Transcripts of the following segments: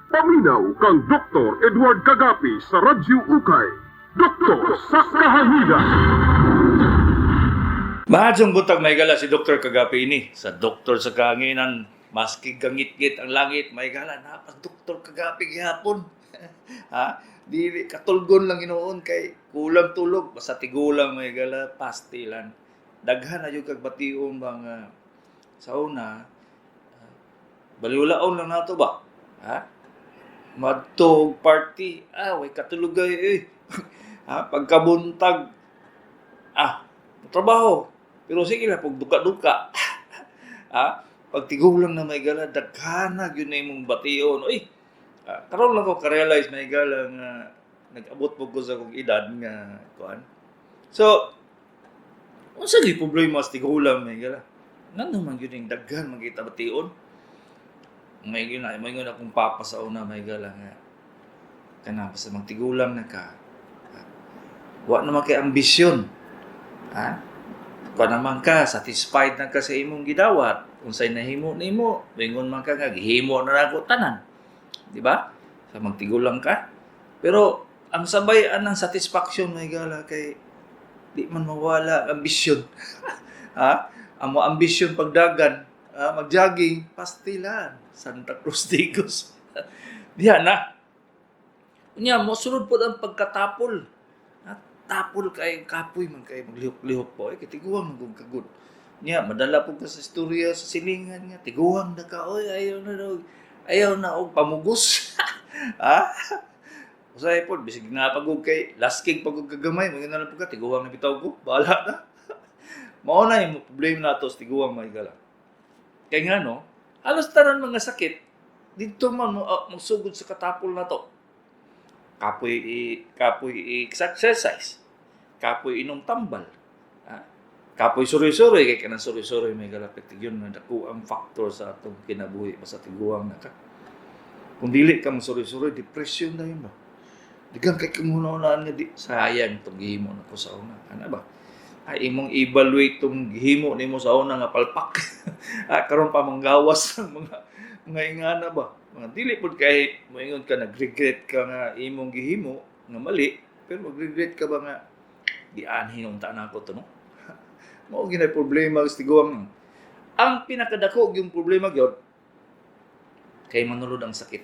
Paminaw kang Dr. Edward Kagapi sa Radyo Ukay. Doktor sa Kahanginan. Mahadyong buntag, mga higala, si Dr. Kagapi ini. Sa Doktor sa Kahanginan, maski gangit-ngit ang langit, mga higala, naa pa Dr. Kagapi gihapon. Ha? Dili katulgon lang hinuon kay kulang tulog, basta tigulang, mga higala, pastilan. Daghan na jud kag bation ba nga sa una, baliwalaon lang nato ba? Ha? Madtog party, way katulugay eh. Ha? Pagkabuntag, trabaho. Pero sige lang, pag duka-duka. Ha? Pag tigulang na, mga higala, daghana gyud na imong bation. Uy, karon lang ko ka-realize, mga higala, nga nag-abot po ko sa akong edad nga kuan. So, unsa gyud problema sa tigulang, mga higala? Ngano man gyud ning daghan man kita bation? May na, may akong papa sa una, mga higala, nga kana basta magtigulang na ka. Ha? Wa naman kay ambisyon. Ha? Kuan naman ka, satisfied na ka sa imong gidawat. Unsay nahimo nimo, moingon man ka nga gihimo na nako tanan. Di ba? Sa magtigulang ka. Pero ang sabay anang satisfaction, mga higala, kay di man mawala ang ambisyon. Ha? Ang mo ambisyon pagdagan, magjogging, pastilan, Santa Cruz Digos. Diha na. Unya, mosulod po ang pagkatapol. Ha? Tapol kay kapoy man kay maglihok-lihok po. Eh, kitiguang man kagud. Nya, madala po ka sa istorya sa silingan nga, tiguang na ka, oy, ayaw na daw, ayaw na og pamugos. Ha? Usay po, bisig na pagug kay, lasking pagug kagamay, mga na lang po ka, tiguang na bitaw ko, bahala na. Mao na yung problema nato sa tiguang, mga higala. Kay nga no, halos tanan mga sakit, dito man mo mogsugod sa katapol na to. Kapoy i exercise. Kapoy inom tambal. Ha? Kapoy suroy-suroy kay kanang suroy-suroy, mga higala, yun na dako ang factor sa atong kinabuhi basta tiguang na ka. Kung dili ka mo suroy-suroy, depression na yun ba? Digang kay kumunaunaan nga di sayang itong gihimo nako sa una. Ano ba? Ay imong evaluate tong gihimo nimo sa una nga palpak. Karon pa manggawas ng mga ingana ba? Mga dili pud kay moingon ka nag-regret ka nga imong gihimo nga mali, pero mag-regret ka ba nga dianhin unta na ako to, no? Mao ginay problema sa tiguang. Ang pinakadako yung problema gyud kay manulod ang sakit.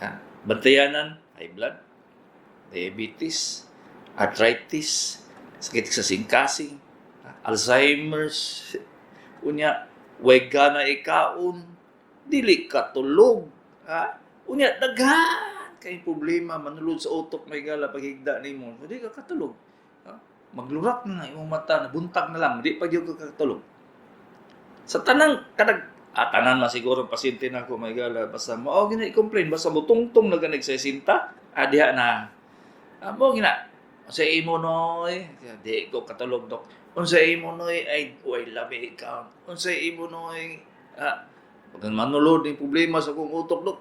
Ha? Bantayanan, high blood, diabetes, arthritis, sakit sa singkasing, Alzheimer's, unya, way gana ikaon, dili ka tulog, ha? Unya, daghan kay problema manulod sa utok, mga higala, paghigda nimo, di ka katulog. Ha? Maglurak na nga imong mata, nabuntag na lang, di pa gyud ka katulog. Sa tanang kanag tanan man siguro ang pasyente nako, mga higala, basta mao gina i-complain, basta mo tungtong na ganig sa sinta, diha na. Mo gina sa imo noy, di ko katulog, dok. Unsa imo noy, ay way lami ikaw. Unsa imo noy, pag manulod ning problema sa akong utok, dok.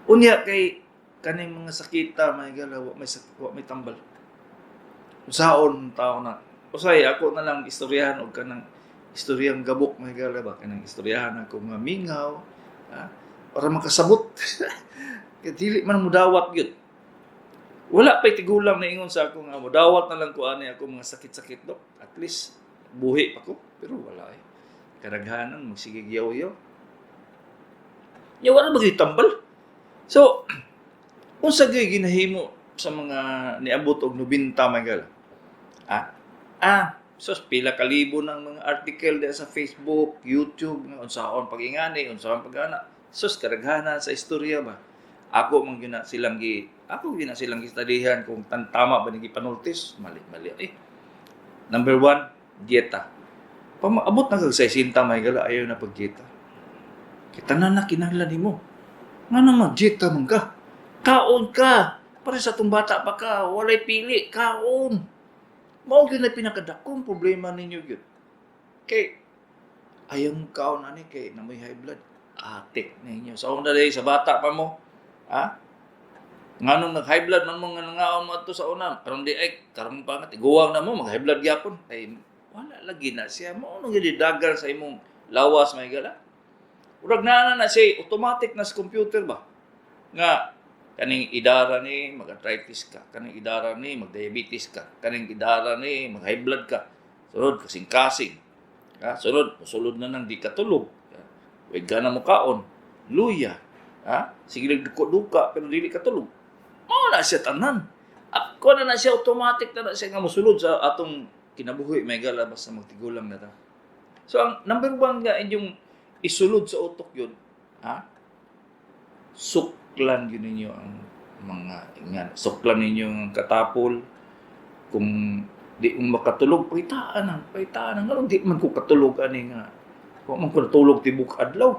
Unya kay kaning mga sakita, mga higala, wa may tambal. Usaon tao na. Usay ako na lang istoryahan og kanang istoryang gabok, mga higala ba, kanang istoryahan ako nga mingaw, ha? Para makasabot. Kay dili man mudawat gyud. Wala pa'y tigulang na ingon sa ako nga mudawat na lang ko ani ako mga sakit-sakit, dok. At least buhi pa ko, pero wala eh. Karaghanan magsigig yaw-yaw. Ya wala ba gyud tambal? So, unsa gyud ginahimo sa mga niabot og 90, mga higala? So pila ka libo ng mga article diha sa Facebook, YouTube nga unsaon pag-ingani, unsaon pag-ana. Sus, karaghanan sa istorya ba. Ako gyud na silang gistadihan kung tama ba ni gipanultis, mali mali eh. Number one, dieta. Pag abot na kag 60, mga higala, ayaw na pagdieta. Kita na na kinahanglan nimo. Nga naman, dieta man ka. Kaon ka. Pare sa atong bata pa ka, walay pili, kaon. Mao gyud na pinakadakong problema ninyo gyud. Kay ayaw mo kaon ani kay namoy high blood. Atik ninyo. Sa una day sa bata pa mo. Ha? Nganong nag high blood man mo nga nangaon mo adto sa una, karon di ay karon pa nga tiguang na mo mag high blood gyapon. Ay wala lagi na siya. Mao nang gyud dagan sa imong lawas, mga higala. Murag naa na na siya, automatic na sa computer ba? Nga, kaning idara ni, mag-arthritis ka. Kaning idara ni, mag-diabetes ka. Kaning idara ni, mag-high blood ka. Sunod, kasing-kasing. Ha? Sunod, musulod na nang di katulog. Ha? Huwag ka na mukaon. Luya. Ha? Sige, duka-duka, pero dili katulog. Mao na siya tanan. Ako na na siya, automatic na na siya nga musulod sa atong kinabuhi, may gala, basta magtigulang na ta. So, ang number one nga inyong isulod sa utok yun, ha? Suklan yun ninyo ang mga ingan. Suklan ninyo ang katapol. Kung di mo makatulog, pahitaan ang, pahitaan ang. Di man ko katulog ani nga. Wa man ko natulog tibok adlaw.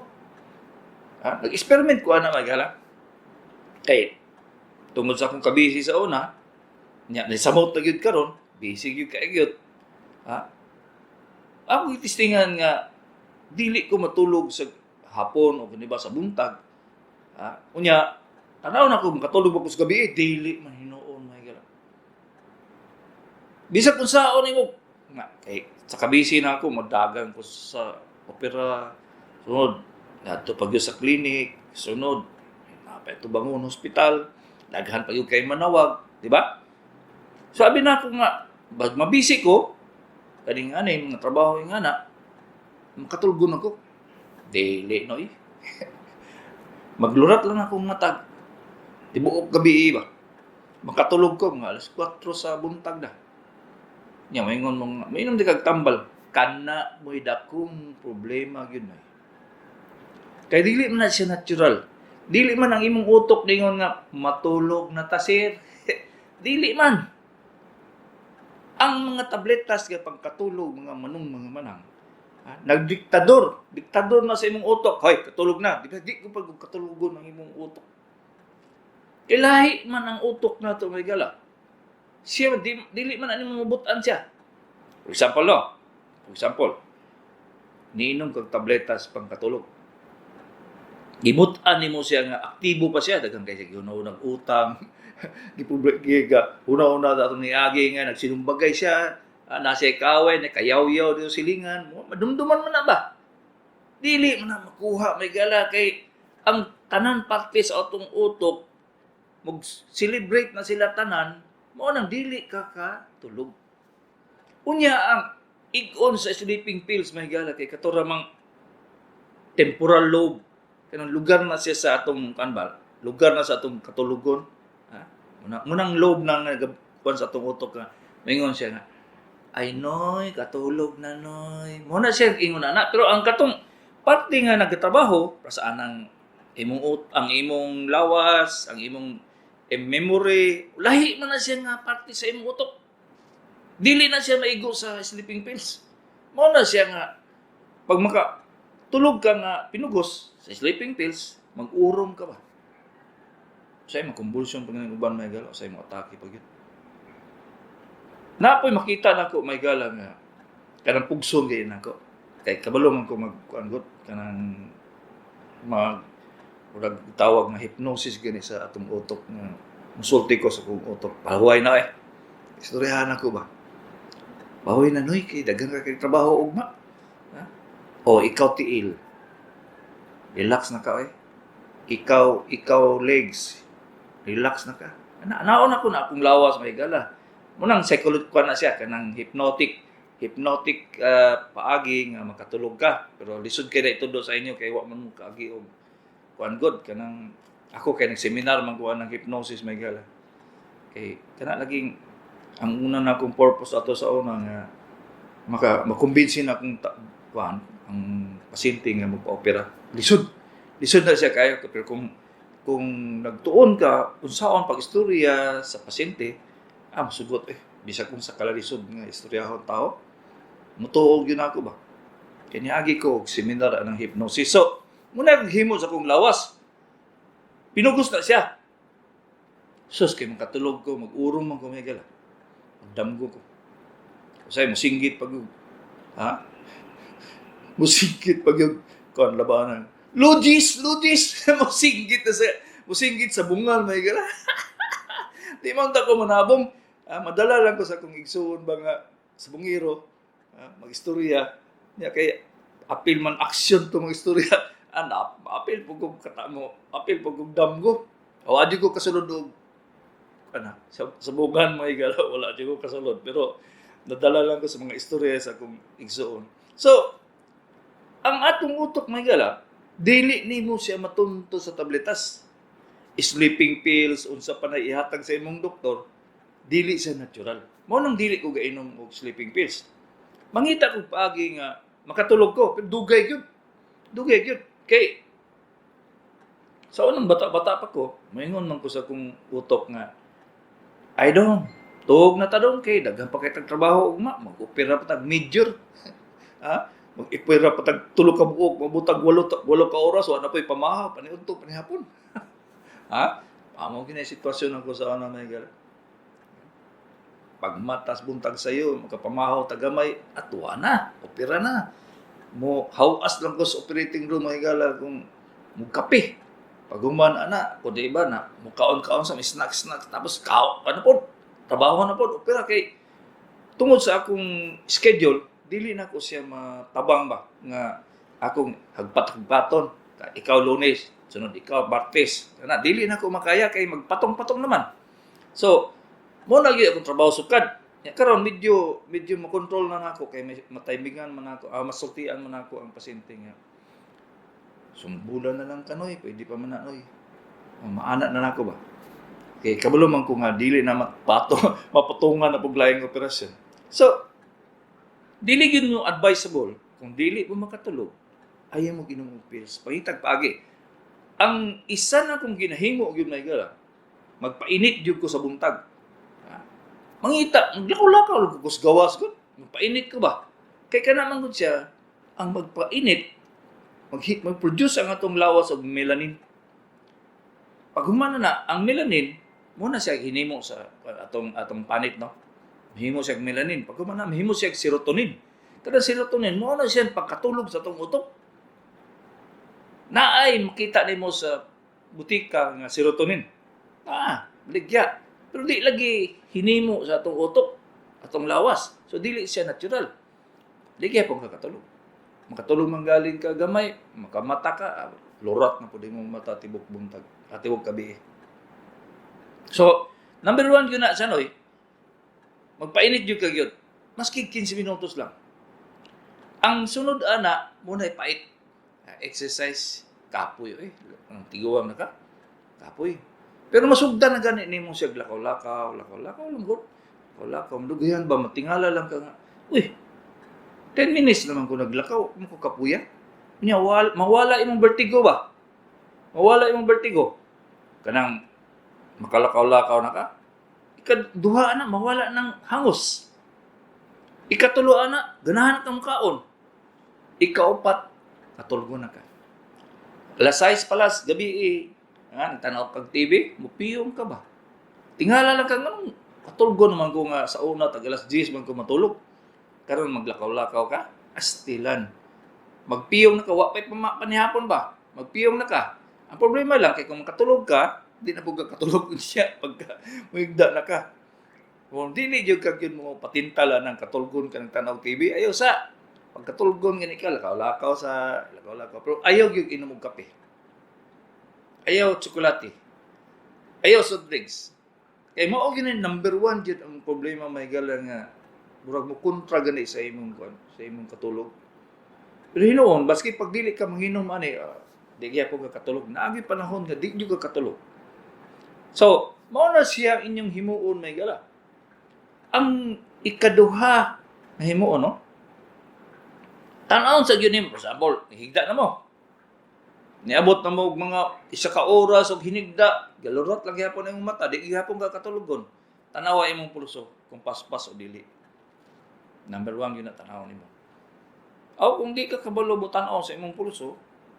Ha? Nag-experiment ko ana maghala. Kay tungod sa akong kabisi sa una, nya samot na gyud karon, busy gyud kay gyud. Ha? Ako gitistingan nga dili ko matulog sa hapon o kung ba sa buntag. Ha? Unya, tanaw na ko makatulog ako sa gabi, eh, dili man hinuon may gala. Bisag kung saon nimo nga kay sa kabisi na ako madagan ko sa opera, sunod ngadto pa gyud sa clinic, sunod napay bangon hospital, daghan pa gyud kay manawag, di ba? Sabi na ako nga bag mabisi ko kaning ani mga trabaho nga na makatulgon ako. Dili no eh. Maglurat lang akong matag. Tibuok gabi ba. Makatulog ko mga alas 4 sa buntag na. Nya maingon mong mainom di kag tambal. Kana mo'y dakong problema gyud na. Kay dili man na siya natural. Dili man ang imong utok ningon nga matulog na ta sir. Dili man. Ang mga tabletas nga pangkatulog mga manong mga manang, ha? Nagdiktador, diktador na sa imong utok. Hoy, katulog na. Di ba di ko pag katulugon ang imong utok. Kay lahi man ang utok na to may gala. Siya di, dili man ani mabutan siya. For example, no. For example, niinom kag tabletas pangkatulog. Gimutan nimo siya nga aktibo pa siya, daghan kay siya gihuna-hunang utang. Gipublik giga una-una atong niagi nga nagsinumbagay siya, nasa kaway, nakayaw-yaw dito silingan, madumduman man na ba? Dili man na makuha may gala kay ang tanan parte sa atong utok mag-celebrate na sila tanan, mao nang dili ka ka tulog. Unya ang ig-on sa sleeping pills may gala kay kato mang temporal lobe, kanang lugar na siya sa atong kan ba, lugar na sa atong katulugon. Ha? Munang lobe na nga nagakuan sa atong utok nga maingon siya nga ay noy katulog na noy. Mo na siya ingon ana, pero ang katong parte nga nagtrabaho para sa anang imong ang imong lawas, ang imong memory, lahi man na siya nga parte sa imong utok. Dili na siya maigo sa sleeping pills. Mo na siya nga pag maka tulog ka nga pinugos sa sleeping pills, mag-urom ka ba? Say mag-convulsion pag nang uban may gala, say mo atake pag yun. Napoy makita nako may gala nga kanang pugson kay nako. Kay kabalo man ko mag kuan kanang mag murag tawag nga hypnosis gani sa atong utok nga musulti ko sa akong utok. Pahuway na eh. Istoryahan ako ba? Pahuway na noy kay daghan ka kay trabaho ugma. Ha? O ikaw tiil. Relax na ka eh. Ikaw legs. Relax na ka. Na, naon ako na akong lawas may gala. Munang psychological na siya kanang hypnotic paagi nga makatulog ka. Pero lisod kay na itudo sa inyo kay wa man mo kaagi og kuan god kanang ako kay nag-seminar man kuan ng hypnosis may gala. Kay kana laging ang una na akong purpose ato sa una nga maka makumbinsi na akong kuan ang pasyente nga magpa-opera. Lisod. Lisod na siya kayo pero kung nagtuon ka unsaon pag-istorya sa pasyente, masugot eh. Bisag kung sa kalalisod nga istoryahon tao, mutuog yun ako ba? Kaya niagi ko og seminar anang hypnosis. So, muna naghimo sa akong lawas. Pinugos na siya. Sus, kay makatulog ko, mag-urong man ko may gala. Magdamgo ko. Kasi musinggit pag ha? Musinggit pag yung kuan labanan. Logis, logis. Musinggit na sa musinggit sa bungal may gala. Di man ta ko manabong. Madala lang ko sa akong igsuon ba nga sa bungiro, mag-istorya. Nya kay apil man aksyon to mag-istorya. Anak, maapil po kong katamo, apil po kong damgo. O adi ko kasulod og ana, sa bugan, mga higala, wala di ko kasulod. Pero nadala lang ko sa mga istorya sa akong igsuon. So, ang atong utok, mga higala, dili nimo siya matunto sa tabletas. Sleeping pills, unsa pa na ihatag sa imong doktor, dili siya natural. Mao nang dili ko gainom og sleeping pills. Mangita kog paagi nga makatulog ko, pero dugay gyud. Dugay gyud. Kay sa unang bata-bata pa ko, maingon man ko sa akong utok nga, "Ay dong, tuog na ta dong kay daghan pa kay tag trabaho ugma, mag-opera pa tag major." Ha? Mag-opera pa tag 3 ka buok, mabutag 8 ka oras, wa na po'y pamahaw, paniudto, panihapon. Ha? Amo gina sitwasyon ako sa una, may gal. Pagmatas buntag sayo, makapamahaw tagamay, atwa na, opera na. Mo hawas lang ko sa operating room, mga higala, kung mukape. Pag human ana, kung di ba na, mukaon-kaon sa may snack-snack, tapos kao, ano po, trabaho na po, opera kay tungod sa akong schedule, dili na ko siya matabang ba nga akong hagpat-hagpaton. Ikaw Lunes, sunod ikaw Martes. Kana dili na ko makaya kay magpatong-patong naman. So, mo na gyud akong trabaho sukad. Ya, karon medyo medyo makontrol na nako kay may matimingan man ako, masultian man ako ang pasyente nga. Sumbulan na lang kanoy, pwede pa man na noy. Oh, maana na nako ba. Kay kabalo man ko nga dili na mapato, mapatungan na pug laing operasyon. So, dili gyud mo advisable kung dili mo makatulog, ayaw mo ginom og pills. Pangitag paagi. Ang isa na kong ginahimo gyud, may gala, magpainit gyud ko sa buntag. Ha? Mangita, maglakaw-lakaw lang ko sa gawas gud. Magpainit ko ba? Kay kana man gud siya, ang magpainit, mag-produce ang atong lawas og melanin. Pag humana na, ang melanin, muna siya hinimo sa atong atong panit, no? Mahimo siya og melanin. Pag humana, mahimo siya og serotonin. Kada serotonin, mo na siya pagkatulog sa atong utok. Naay makita nimo sa butika nga serotonin. Ah, baligya. Pero di lagi hinimo sa atong utok, atong lawas. So dili siya natural. Di kaya pong kakatulog. Makatulog man galing ka gamay, makamata ka, lurat na po di mo mata tibok buntag, tibok gabi. So, number one yun na siya, noy, magpainit yun ka gyud. Maski 15 minutos lang. Ang sunod ana, muna pait. Exercise, kapoy eh. Ang tiguang na ka, kapoy. Pero masugdan na gani nimo siya lakaw-lakaw, lakaw-lakaw lang gud. Lakaw-lakaw, madugayan ba matingala lang ka nga. Uy, 10 minutes naman ko naglakaw, mo ko kapuya. Unya mawala imong vertigo ba? Mawala imong vertigo. Kanang makalakaw-lakaw na ka. Ikaduha na, mawala ng hangos. Ikatulo na, ganahan ka mukaon. Ikaupat, katulgo na ka. Alas 6 palas, gabi eh. Nga, nagtanaw kag TV, mupiyong ka ba? Tingala lang ka nganong katulgo naman ko nga sa una, tag alas 10 man ko matulog. Karon maglakaw-lakaw ka, astilan. Magpiyong na ka, wa pa'y panihapon ba? Magpiyong na ka. Ang problema lang, kay kung makatulog ka, di na po ka katulog siya pagka muhigda na ka. Kung dili jud ka gyud mo patintala ng katulgon ka ng tanaw TV, ayaw sa pagkatulgon gani ka, lakaw-lakaw sa lakaw-lakaw. Pero ayaw gyud inom og kape. Ayaw tsokolate. Ayaw soft drinks. Kay mao gyud ni number one gyud ang problema, may gala, nga murag mo kontra gani sa imong kuan, sa imong katulog. Pero hinuon, baski pag dili ka manginom ani, di gyapon ka katulog. Naagi panahon nga di gyud ka katulog. So, mao na siya ang inyong himuon, may gala. Ang ikaduha na himuon, no? Tan-awon sa gyud nimo, for example, higda na mo. Niabot na mo og mga 1 ka oras og hinigda, galurot lang gyapon ang imong mata, di gyapon ka katulogon. Tanawa imong pulso kung paspas o dili. Number one yun na tanaw nimo. O kung di ka kabalo mo tan-aw sa imong pulso,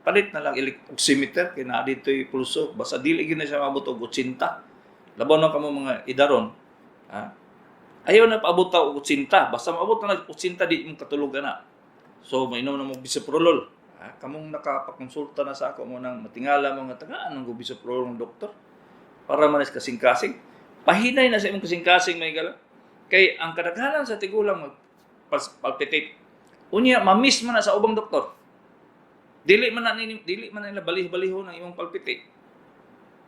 palit na lang oximeter kay naa dito'y pulso, basta dili gyud na siya maabot og 80. Labaw na kamo mga idaron, ha? Ayaw na paabot ta og 80, basta maabot na lang 80, di mo katulog na. So mainom na mo bisoprolol. Ha? Kamong nakapakonsulta na sa ako mo nang matingala mo nga tagaan ng bisoprolol ng doktor para man is kasing-kasing. Pahinay na sa imong kasing-kasing, may gala. Kay ang kadaghanan sa tigulang mag palpitate. Unya, ma-miss man na sa ubang doktor. Dili man na nila balih-balihon ang imong palpite.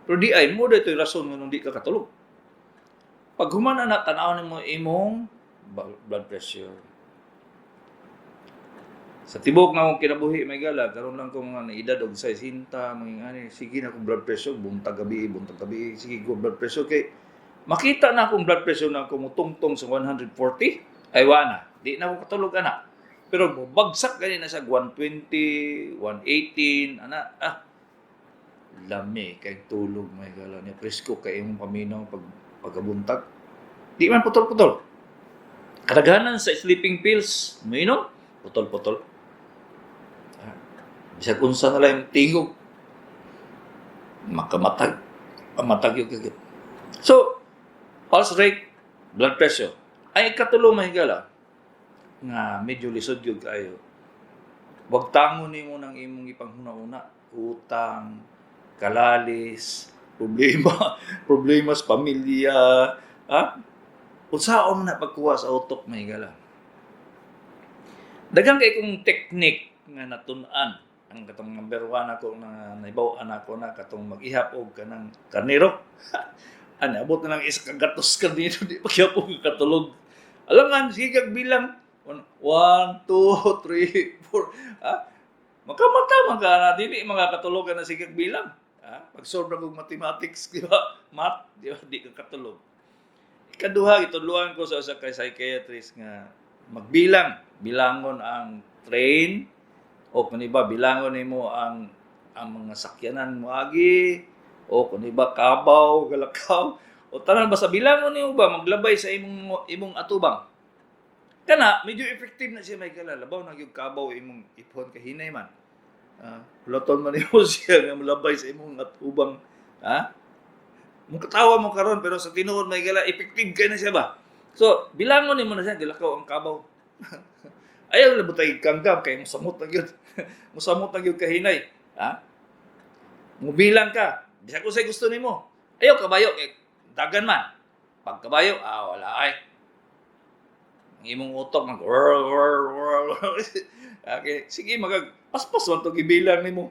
Pero di ay mo dito rason nga di ka katulog. Pag human na, tan-aw nimo imong blood pressure. Sa tibok na akong kinabuhi, may gala, karon lang ko mga naedad og 60, mga ngani, sige na akong blood pressure, buntag gabi, buntag gabi, sige ko blood pressure kay makita na akong blood pressure na ako mutungtong sa 140, ay wala na, di na ako katulog ana. Pero mobagsak gani na sa 120, 118, ana, lami kay tulog, may gala niya, presko kay imong paminaw pag pagkabuntag. Di man putol-putol. Kadaghanan sa sleeping pills, moinom, putol-putol. Bisag unsa na lang yung tingog, makamatag, pamatag yung kagit. So, pulse rate, blood pressure. Ay ikatulo, mahigala, nga medyo lisod yun kayo. Wag tangon nimo ng imong ipanghuna-una, utang, kalalis, problema, problema sa pamilya, ha? Unsaon man na pagkuha sa utok, mahigala? Daghang kay kong technique nga natun-an. Ang katong number one ako na naibaw-an ako na katong mag-ihap og kanang karnero. Ano, abot na lang isa ka gatos karnero, di pa gyapon ka katulog. Alam nga, sige kag bilang. 1, 2, 3, 4. Ha? Makamata man ka na, dili mga katulog ka na sige kag bilang. Ha? Pag sobra kog mathematics, di ba? Math, di ba? Di ka katulog. Ikaduha, itudluan ko sa usa ka psychiatrist nga magbilang, bilangon ang train o kung iba bilangon nimo ang mga sakyanan moagi o kung iba kabaw, galakaw o tanan basta bilangon nimo ba maglabay sa imong atubang. Kana medyo effective na siya, may labaw na gyud kabaw imong ipon kay hinay man. Hulaton man nimo siya nga molabay sa imong atubang, ha? Mukatawa mo karon pero sa tinuod, may gala, effective kay na siya ba. So, bilangon nimo na siya gilakaw ang kabaw. Ayaw na butay kanggam kay musamot na gyud. Musamot na gyud kahinay, ha? Mubilang ka, bisag unsay gusto nimo. Ayaw kabayo kay dagan man. Pag kabayo, wala ay. Ang imong utok mag whirl, whirl, whirl. Okay, sige magag paspas man to gibilang nimo.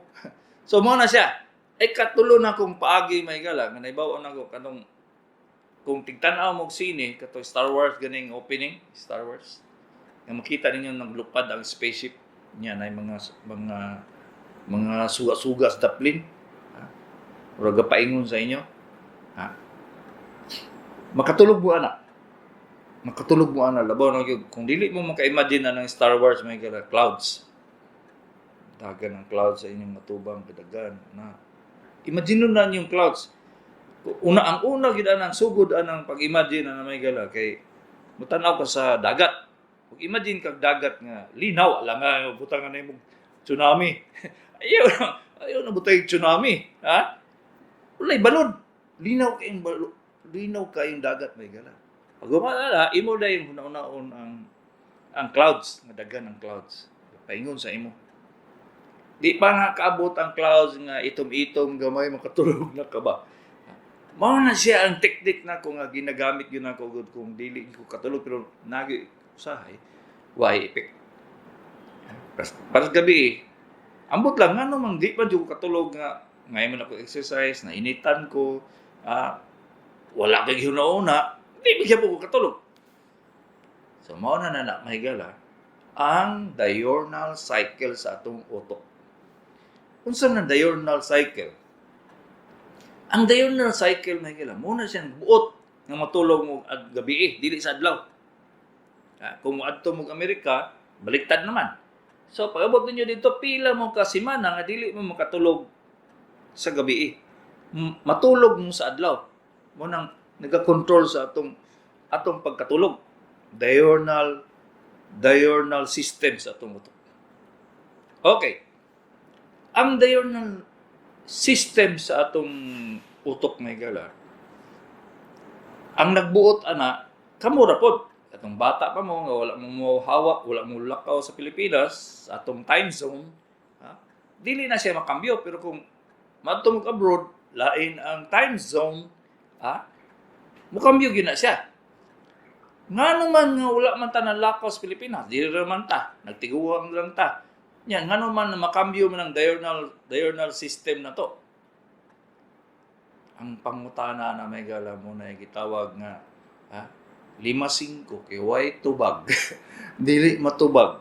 So mo na siya. Ay katulo na kong paagi, may gala nga naibaw na ko kanong kung tigtan-aw mo og sine kato Star Wars ganing opening Star Wars nga makita ninyo naglupad ang spaceship niya na mga suga-suga sa daplin, ha? Murag paingon sa inyo, ha? Makatulog mo ana, makatulog mo ana, labaw na gyud kung dili mo maka-imagine na ng Star Wars, may gala, clouds, dagan ang clouds sa inyong matubang kadagan na imagine na yung clouds. Una, ang una gid anang sugod anang pag-imagine na may gala kay mutanaw ka sa dagat. Ug imagine kag dagat nga linaw, ala nga butang na imong tsunami. Ayaw na, ayaw na butay tsunami, ha? Walay balod. Linaw kayong balod, linaw kayong dagat, may gala. Pag umala, imo dayon hunahunaon ang clouds, nga dagan ang clouds. Paingon sa imo. Di pa nga kaabot ang clouds nga itom-itom gamay, makatulog na ka ba? Mao na siya ang teknik na ko nga ginagamit yun ako gud kung dili ko katulog, pero nagi usahay why effect. Para gabi, ambot lang ngano mang di pa jud ko katulog nga ngayon man ako exercise, na initan ko, wala kay gihuna-una, di ba ko katulog. So mao na na, mahigala, ang diurnal cycle sa atong utok. Unsa man ang diurnal cycle? Ang diurnal cycle, mahigala, mao na siyang buot nga matulog mo at gabi eh, dili sa adlaw. Kung moadto mo Amerika, baliktad naman. So pag abot ninyo dito, pila mo ka semana nga dili mo makatulog sa gabi eh. Matulog mo sa adlaw. Mo nang nagakontrol sa atong pagkatulog. Diurnal system sa atong utok. Okay. Ang diurnal system sa atong utok, may gala, ang nagbuot ana kamo ra pod. Atong bata pa mo nga wala mo hawak, wala mo lakaw sa Pilipinas, sa atong time zone, ha? Dili na siya makambyo, pero kung madto mo abroad, lain ang time zone, ha? Mukambyo gyud na siya. Ngano man nga wala man ta nalakaw sa Pilipinas, dili ra man ta, nagtiguang lang ta. Nya ngano man na makambyo man ang diurnal system na to? Ang pangutana na, may gala mo na gitawag nga, ha, 5-5 kay way tubag. Dili matubag.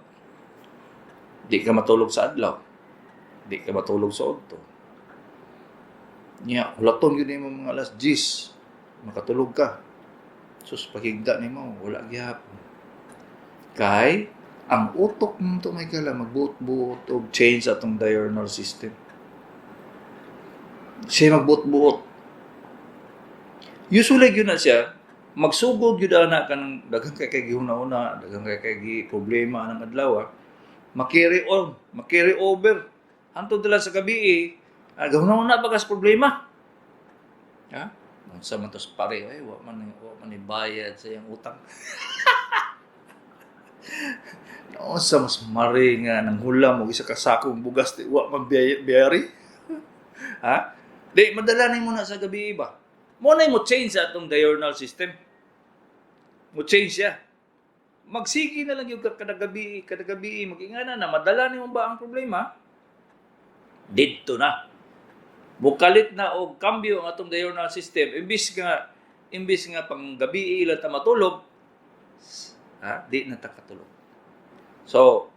Di ka matulog sa adlaw. Di ka matulog sa udto. Nya, hulaton gyud nimo mga alas 10. Makatulog ka. Sus, paghigda nimo, wala gihapon. Kay ang utok mo to, may gala, magbuot-buot og change sa atong diurnal system. Siya magbuot-buot. Usually gyud na siya magsugod gyud ana kanang daghan kay gihuna-huna, daghan kay gi problema anang adlaw, ah. Ma-carry on, ma-carry over. Hantod dala sa gabi, ah, gahuna-huna pa kas problema. Ha? Unsa man to sa pare, ay wa man ni bayad sa iyang utang. Unsa mas mare nga nang hulam og isa ka sakong bugas di wa man biyari. Ha? Di madala nimo na sa gabi ba? Mo na mo change sa atong diurnal system. Mo change siya. Magsige na lang yung kada gabi, kada gabi magingana na madala nimo ba ang problema? Didto na. Mukalit na og kambyo ang atong diurnal system. Imbis nga pang gabi ila ta matulog, ha, di na ta katulog. So,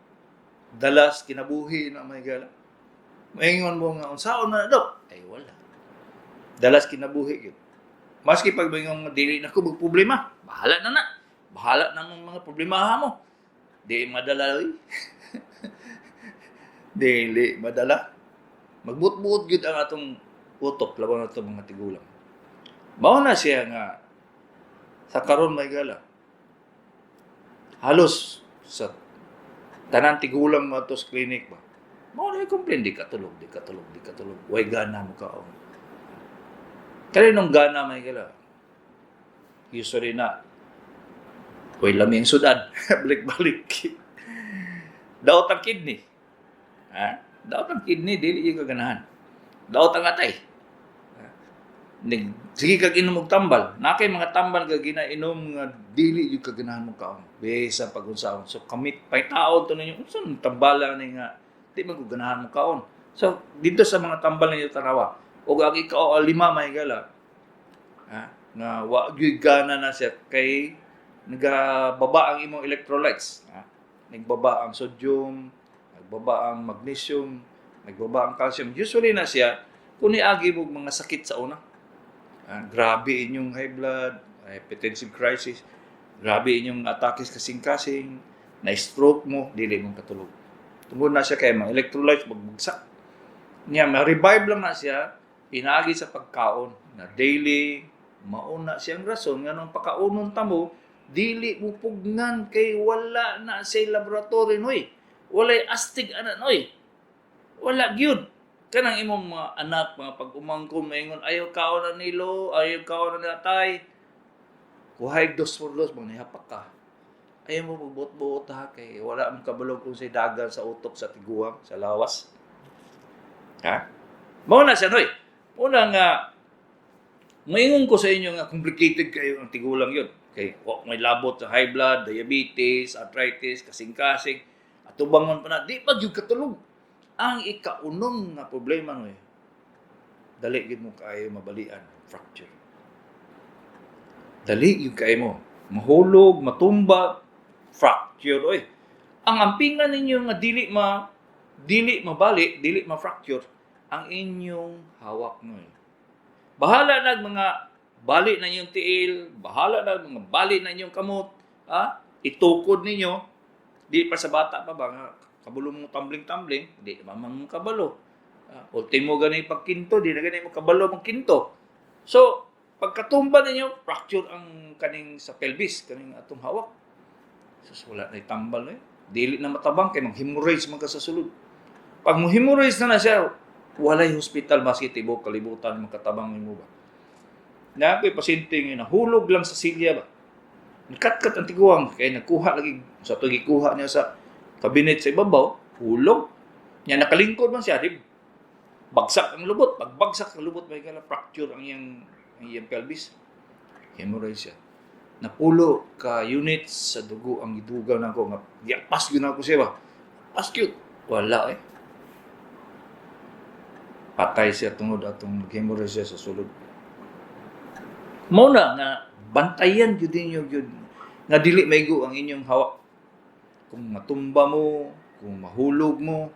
dalas kinabuhi na, may gala. Maingon mo nga unsaon man na, Dok? Ay wala. Dalas kinabuhi gyud. Maski pag maingon nga dili na ko problema, bahala na na. Bahala na mong mga problema mo. Di madala oy. Dili madala. Magbuot-buot gyud ang atong utok laban atong mga tigulang. Mao na siya nga sa karon, may gala. Halos sa tanan tigulang mo ato sa clinic ba. Mao na yung complain, di ka tulog, di ka tulog, di ka tulog. Way gana mo kaon. Kaninong gana, may gala? Usually na, way lami ang sudan. Balik-balik. Daot ang kidney. Ha? Daot ang kidney, dili yung kaganahan. Daot ang atay. Ha? Sige kag inom og tambal. Na kay mga tambal ka ginainom nga dili yung kaganahan mo kaon. Bisa pag-unsaon. So kamit pay taon to ninyo unsa nang tambala ni nga di man ko ganahan mo kaon. So dito sa mga tambal ninyo tanawa. Og ang ikaw lima, may gala. Ha? Nga wa gyud gana na siya kay nagababa ang imong electrolytes. Ha? Nagbaba ang sodium, nagbaba ang magnesium, nagbaba ang calcium. Usually na siya kung niagi mo mga sakit sa una. Ah, grabe inyong high blood, hypertensive crisis, grabe inyong atake sa kasing-kasing, na-stroke mo, dili mong katulog. Tungod na siya kay mga electrolytes magbagsak. Niya, ma-revive lang na siya, pinaagi sa pagkaon na daily, mauna siyang rason nga nung pakaunon ta mo, dili mo pugnan kay wala na sa laboratory noy. Walay astig ana noy. Wala gyud. Kanang imong mga anak, mga pag-umangkon, maingon, "Ayaw kaon na nilo, ayaw kaon na natay." Kuhay dos por dos, mga nihapak ka. Ayaw mo magbuot-buot ha, kay wala ang kabalog kung say dagan sa utok, sa tiguang, sa lawas. Ha? Mao na siya, noy. Una nga, maingon ko sa inyo nga complicated kayo ang tigulang yun. Kay wa may labot sa high blood, diabetes, arthritis, kasing-kasing, atubangon pa na, di pa gyud katulog. Ang ikaunong nga problema noy, dali gyud mo kaayo mabalian, fracture. Dali gyud kaayo mo mahulog, matumba, fracture oy. Ang ampingan ninyo nga dili mabali, dili ma-fracture ang inyong hawak noy. Bahala na mga bali na inyong tiil, bahala na mga bali na inyong kamot, ha? Itukod ninyo, di pa sa bata pa ba nga kabalo mo tumbling-tumbling, di naman man mo kabalo. Ah, ultimo gani pagkinto, di na gani mo kabalo magkinto. So, pagkatumba ninyo, fracture ang kaning sa pelvis, kaning atong hawak. Sus, wala na tambal eh. Dili na matabang kay mag-hemorrhage man ka sa sulod. Pag mo hemorrhage na na siya, walay hospital maski tibok kalibutan makatabang nimo ba. Na ako'y pasyente nga nahulog lang sa silya ba. Nikatkat ang tiguang kay nagkuha lagi sa to gikuha niya sa kabinet sa ibabaw, hulog. Nya nakalingkod man siya, di bagsak ang lubot. Pagbagsak ang lubot, may kala fracture ang iyang pelvis. Hemorrhage siya. Napulo ka units sa dugo ang gidugaw nako nga giapas gyud nako siya ba. Pas gyud. Wala eh. Patay siya tungod atong hemorrhage siya sa sulod. Mao na nga bantayan gyud ninyo gyud nga dili maigo ang inyong hawak. Kung matumba mo, kung mahulog mo,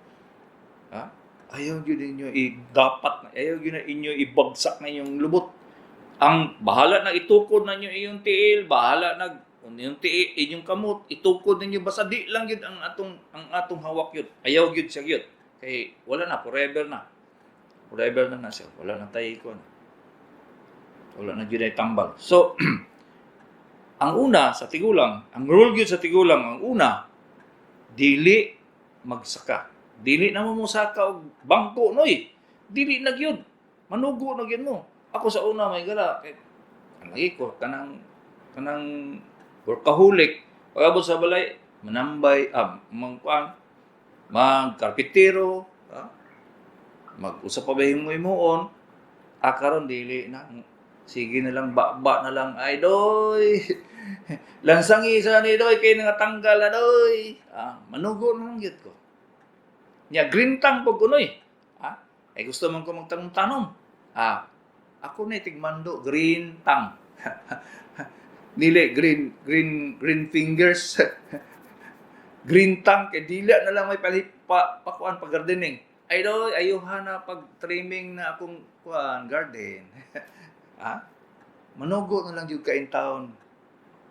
ha? Ayaw gyud ninyo dapat ayaw gyud na inyo ibagsak na inyong lubot. Ang bahala na itukod na inyo iyong tiil, bahala na inyong tiil, inyong kamot, itukod ninyo basta di lang gyud ang atong hawak gyud. Ayaw gyud siya gyud. Kay wala na, forever na. Forever na na siya. Wala na tayo kuan. Wala na gyud ay tambal. So, ang una sa tigulang, ang rule gyud sa tigulang, ang una, dili magsaka. Dili na mo mosaka og bangko, noy. Dili na gyud. Manugo na gyud mo. Ako sa una, may gala kay ang lagi ko kanang kanang workaholic. Pag-abot sa balay, manambay, mangkuan, magkarpintero, ha? Mag-usap pa ba mo imuon? Ah, karon dili na. Sige na lang, ba na lang, ay doy. Lansangi sa ni doy, kay nga tanggal na doy. Ah, manugo na lang gyud ko. Nya green thumb pud ko, noy. Ah, ay gusto man ko magtanom-tanom. Ah, ako na tigmando, green thumb. Dili green green green fingers. Green thumb kay dili na lang may pa, pakuan pag gardening. Ay doy, ayuhan na pag trimming na akong kuan garden. Ah? Manugo na lang jud ka in town.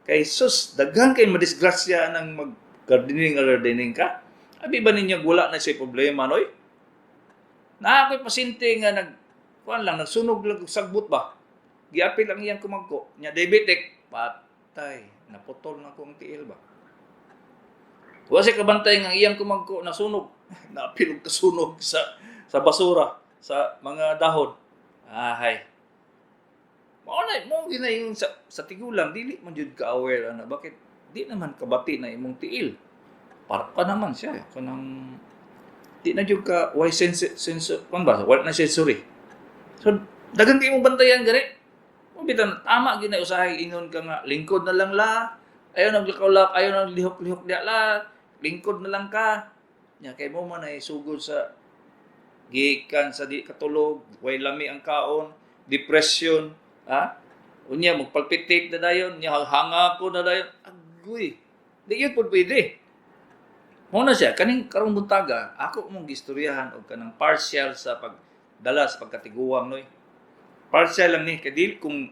Kay sus, daghan kay madisgrasya nang mag gardening gardening ka. Abi ba ninyo wala na siya problema, noy? Na ako'y pasyente nga nag kuan lang, nagsunog lang og sagbot ba. Giapil ang iyang kumagko. Nya diabetic, patay, naputol na akong tiil ba. Wa siya kabantay nga ang iyang kumagko nasunog. Naapil og kasunog sa basura, sa mga dahon. Ahay. Mao na mo gina yung sa tigulang, dili man jud ka aware ana, bakit di naman kabati na imong tiil. Para ka naman siya kanang di na jud ka why sense sense kuan ba, wala na sensory. So daghan kay imong bantayan gani. Mo bitaw tama gyud na usahay ingon ka nga lingkod na lang la. Ayaw nang lakaw, ayaw nang lihok-lihok diya la. Lingkod na lang ka. Nya kay mo man ay sugod sa gikan sa di katulog, way lami ang kaon, depression, ha? Unya magpalpitate na dayon, nya hanga ko na dayon. Agoy. Di yun pud pwede. Mao na siya kaning karong buntaga, ako mong gistoryahan og kanang partial sa pagdala sa pagkatiguang, noy. Partial lang ni kay dili, kung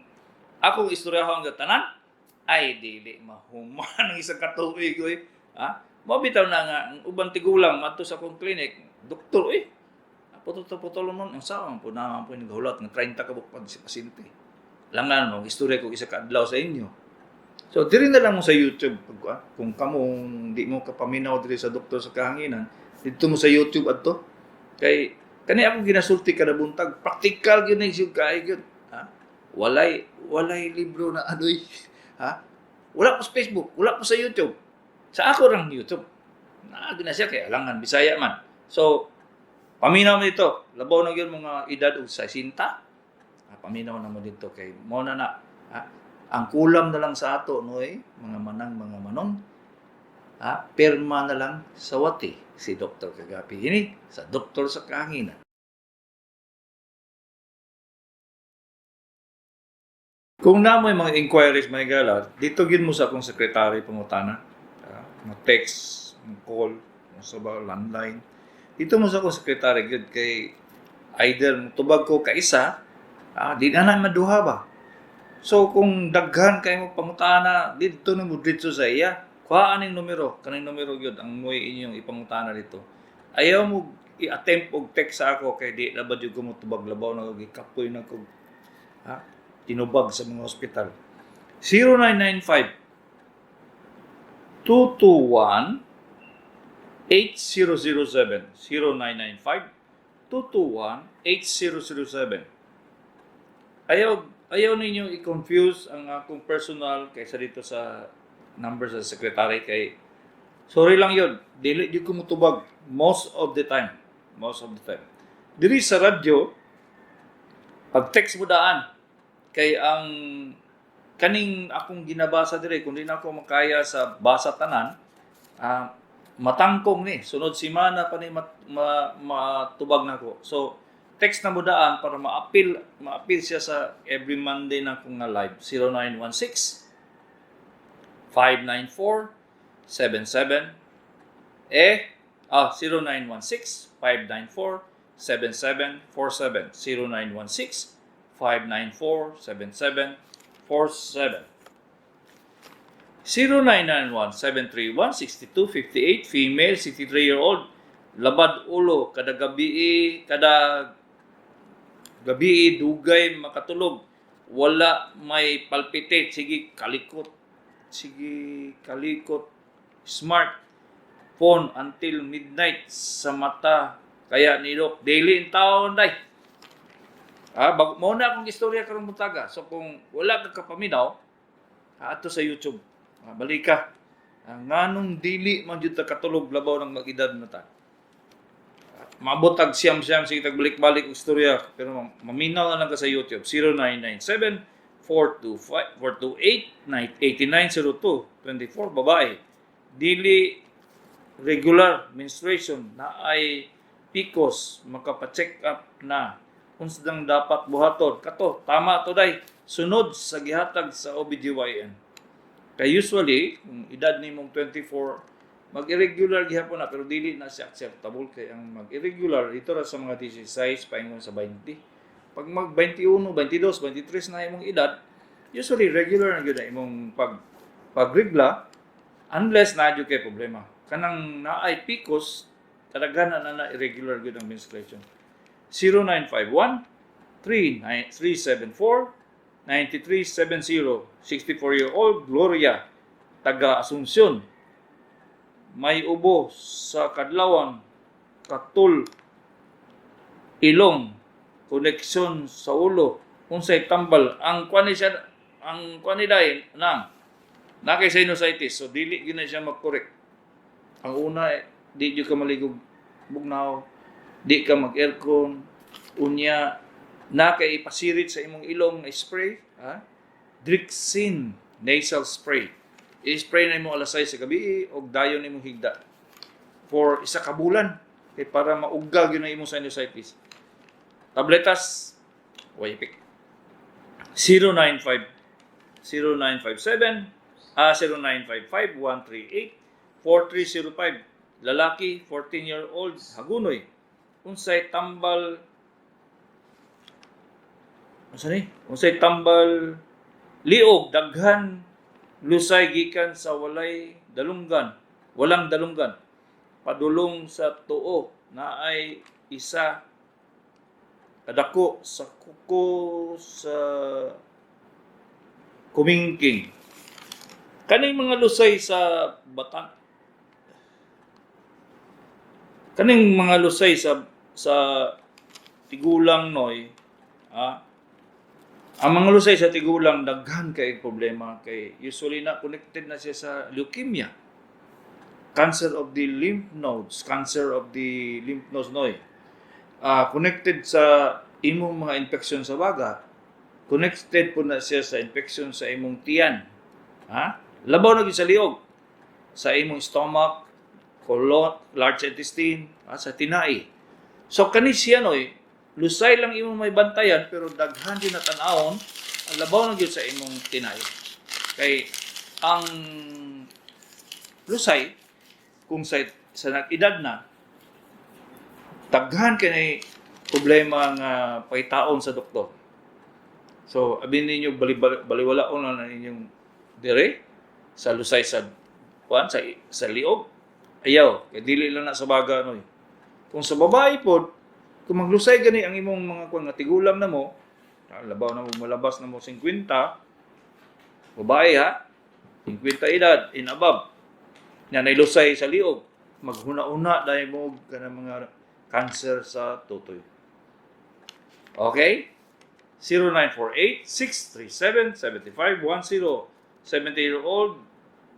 akong istoryahon ang tanan ay dili mahuman ang isang ka tuig, oy. Ha? Mao bitaw na nga ang ubang tigulang madto sa akong clinic, doktor eh. Putol-putol mo ang sawa po na po naghulat nga 30 ka buok si pasyente. Langan mo istorya ko isa ka adlaw sa inyo. So diri na lang mo sa YouTube pag, kung kamo di mo kapaminaw diri sa Doktor sa Kahanginan, didto mo sa YouTube adto. Kay kani akong ginasulti kada buntag, practical gyud ni siya kay gyud. Ha? Walay walay libro na adoy. Ha? Wala po sa Facebook, wala po sa YouTube. Sa ako lang YouTube. Naa na siya kay alangan Bisaya man. So paminaw mo dito. Labaw na gyud mga edad og 60. Ah, paminaw na mo dito kay mo na na. Ha? Ang kulam na lang sa ato, noy, mga manang, mga manong. Ha? Pirma na lang sa wati si Dr. Kagapi ini sa Doktor sa Kahanginan. Kung naa moy mga inquiries, mga gala, dito gyud mo sa akong secretary pangutana. Mo text, mo call, mo sa ba, landline. Dito mo sa akong secretary gyud kay either tubag ko kaisa, di na na maduha ba. So kung daghan kay mo pangutana, dito na mo dito sa iya. Kuha aning numero, kaning numero gyud ang moy inyong ipangutana dito. Ayaw mo i-attempt og text sa ako kay di na ba jud ko mo tubag, labaw na og gikapoy na ko, ha, tinubag sa mga ospital. 0995 221 8007. 0995 221 8007. Ayaw ayaw ninyo i-confuse ang akong personal kaysa dito sa number sa secretary kay sorry lang yun, dili di ko mutubag most of the time, most of the time. Diri sa radyo, pag text mo daan kay ang kaning akong ginabasa dire, kung di na ako makaya sa basa tanan, Matangkong ni sunod semana pa ni matubag nako. So text na mo daan para maapil siya sa every Monday na kong nga live, 0916 594 77 0916 594 7747, 0916 594 7747. 0991-731-6258, female, 63-year-old, labad ulo kada gabi, kada gabi dugay makatulog, wala may palpitate, sige kalikot, sige kalikot smart phone until midnight sa mata kaya ni, Dok, daily in taon day. Mao na akong istorya karong buntaga. So kung wala ka kapaminaw, ato sa YouTube. Balik ka. Nganong dili man jud ta katulog labaw ng mag-edad na ta? Maabot tag siyam-siyam, sige tag balik-balik og istorya, pero maminaw na lang ka sa YouTube. 0997 425 428 8902, 24, babae, dili regular menstruation, na ay PCOS, makapa-check up na, unsang dapat buhaton? Kato tama to day, sunod sa gihatag sa OBGYN, kay usually kung edad nimong 24, mag-irregular gihapon na, pero dili na siya acceptable kay ang mag-irregular dito ra sa mga 16 paingon sa 20. Pag mag 21, 22, 23 na imong edad, usually regular na gyud na imong pagregla unless na jud kay problema. Kanang naay PCOS talaga na na irregular gyud ang menstruation. 0951 374 9370, 64-year-old, Gloria, taga Asuncion, may ubo sa kadlawan, katul ilong, koneksyon sa ulo, unsay tambal? Ang kuan ni siya, ang kuan ni day nang na kay sinusitis, so dili gyud na siya mag-correct. Ang una, di gyud ka maligog bugnaw, di ka mag-aircon, unya na kay ipasirit sa imong ilong na spray, ha? Drixine nasal spray. I-spray na imo alas 6 sa gabi og dayon imong higda for isa ka bulan kay para maugga gyud na imong sinusitis. Tabletas way effect. 095 0957 0955 138 4305, lalaki, 14-year-old, Hagunoy, unsay tambal? Unsa ni? Unsay tambal liog, daghan lusay gikan sa walay dalunggan, walang dalunggan, padulong sa tuo, naay isa kadako sa kuko sa kumingking? Kaning mga lusay sa batang, kaning mga lusay sa tigulang noy, ang mga lusay sa tigulang daghan kay problema kay usually na connected na siya sa leukemia, cancer of the lymph nodes, cancer of the lymph nodes noy. Connected sa imong mga infection sa baga, connected po na siya sa infection sa imong tiyan, ha, labaw na gyud sa liog, sa imong stomach, colon, large intestine, sa tinai. So kani siya noy, lusay lang imong may bantayan, pero daghan din na tan-awon, ang labaw na gyud sa imong tinai. Kay ang lusay kung sa nag-edad na, daghan kay problema nga pahitaon sa doktor. So abi ninyo baliwalaon na inyong dire sa lusay sa kuan sa liog. Ayaw, kay dili lang na sa baga noy. Kung sa babae pod, kung maglusay gani ang imong mga kuan nga tigulang na mo, labaw na mo malabas na mo 50, babae ha, 50 edad in above, nya lusay sa liog, maghuna-una dahil mo kanang mga cancer sa tutoy. Okay? 0948-637-7510. 70-year-old,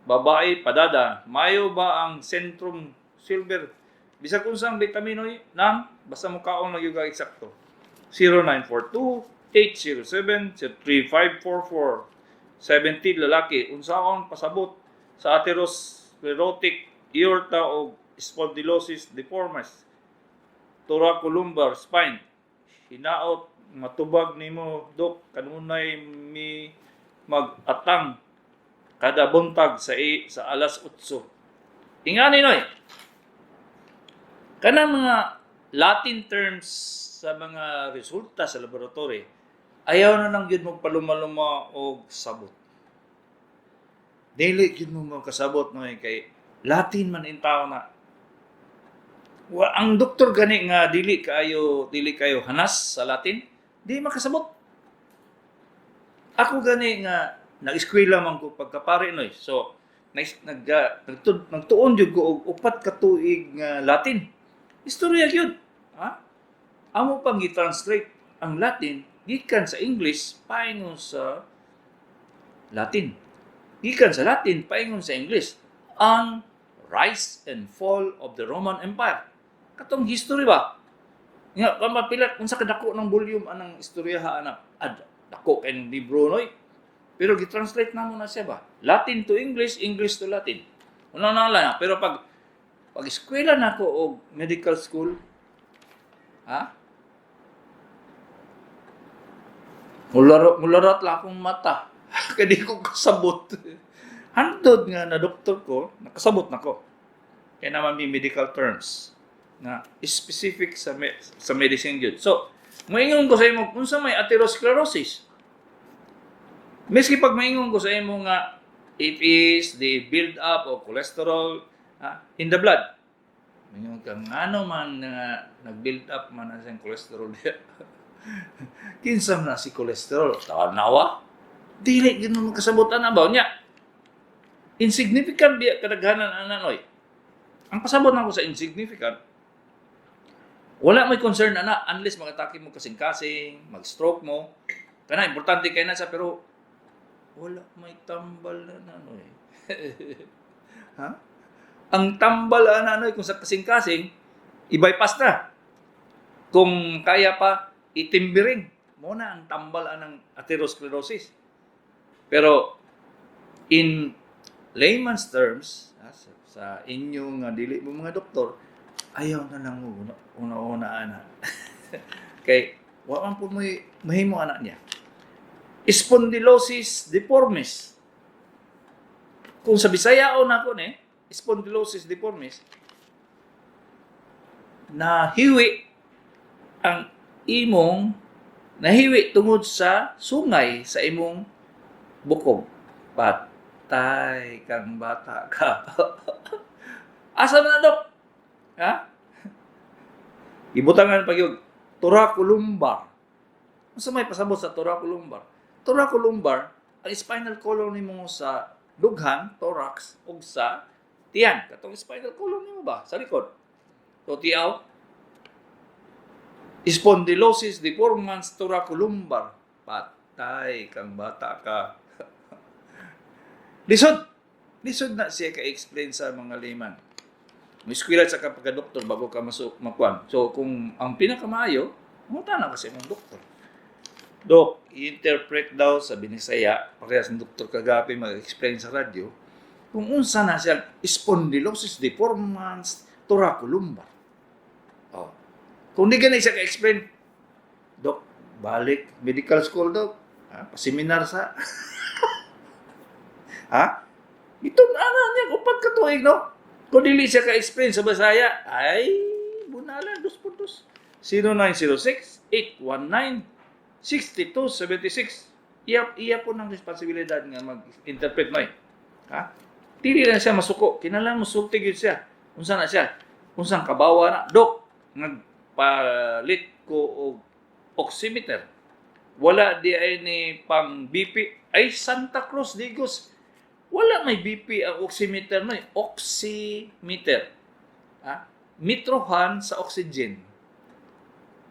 babae, padada. Mayo ba ang Centrum Silver? Bisag unsang vitamin oy, nang basta mo kaon lang gyud ka eksakto. 0942-807-3544. 70, lalaki. Unsaon pasabot sa atherosclerotic aorta og spondylosis deformis thoracolumbar spine. Hinaot matubag nimo, Dok, kanunay mi mag-atang kada buntag sa alas 8. Ingani, noy. Kanang mga Latin terms sa mga resulta sa laboratory, ayaw na lang gyud mo palumaluma og sabot. Dili gyud mo makasabot, noy, kay Latin man intaw na. Wa ang doktor gani nga dili kayo hanas sa Latin, di makasabot. Ako gani nga nag-eskwela man ko pagkapari, noy. So nagtuon jud ko og 4 ka tuig nga Latin. Istorya gyud. Ha? Amo pang gi-translate ang Latin gikan sa English paingon sa Latin. Gikan sa Latin paingon sa English. Ang Rise and Fall of the Roman Empire. Katong history ba? Nga, pila kung sa kadako ng volume anang istorya ana, ad dako kay ng libro, noy. Pero gi-translate na mo na siya ba? Latin to English, English to Latin. Una na lang, pero pag eskwela na ako og medical school, ha? Mularot lang akong mata. Kaya di ko kasabot. Hantod nga na doktor ko, nakasabot na ko. Kaya naman may medical terms na specific sa medicine gyud. So, moingon ko sa imo unsa may atherosclerosis. Miski pag maingon ko sa imo nga it is the build up of cholesterol in the blood. Maingon ka, ngano man nga nag-build up man ang siyang cholesterol diya? Kinsa man na si cholesterol? Tanawa? Dili gyud mo makasabot ana ba nya. Insignificant biya kadaghanan ana, noy. Ang pasabot nako sa insignificant, wala may concern ana unless makatake mo kasing-kasing, mag-stroke mo. Kana importante kay na sa, pero wala may tambal na ano eh. Ha? Ang tambal ana, noy, kung sa kasing-kasing, i-bypass na. Kung kaya pa, itimbiring. Mo na ang tambal anang atherosclerosis. Pero in layman's terms, sa inyong nga dili mo mga doktor, ayaw na lang mo una-una ana. Kay wa man po mo'y mahimo ana niya. Spondylosis deformis. Kung sa Bisaya o nako ni, spondylosis deformis, nahiwi ang imong nahiwi tungod sa sungay sa imong bukog. Patay kang bata ka. Asa man na, Dok? Ha? Ibutangan pag yung thoracolumbar. Unsa may pasabot sa thoracolumbar? Thoracolumbar, ang spinal column nimo sa dughan, thorax, ug sa tiyan. Katong spinal column nimo ba? Sa likod. So, tiyaw, spondylosis deformans thoracolumbar. Patay kang bata ka. Lisod. Lisod na siya ka-explain sa mga layman. May eskwela sa kapag doktor bago ka masuk makuan. So kung ang pinakamaayo, mangutan na kasi mong doktor. Dok, i-interpret daw sa Binisaya, parehas ng Doktor Kagapi mag-explain sa radyo, kung unsa na siya spondylosis deformans thoracolumbar. Oh. Kung di gani siya ka-explain, "Dok, balik medical school, Dok. Ha? Pa-seminar sa." Ha? Ito ana niya 4 ka tuig, no? Kung dili siya ka-explain sa Bisaya, ay bunalan, dos puntos. 0906 819 6276. Iya po ng responsibilidad nga mag-interpret mo eh. Ha? Dili lang siya masuko. Kinahanglan mo sulti gyud siya. Unsa na siya? Unsang kabawa na? "Dok, nagpalit ko og oximeter. Wala di ay ni pang BP." Ay, Santa Cruz Digos. Wala may BP ang oximeter no eh. Oximeter. Ha? Metrohan sa oxygen.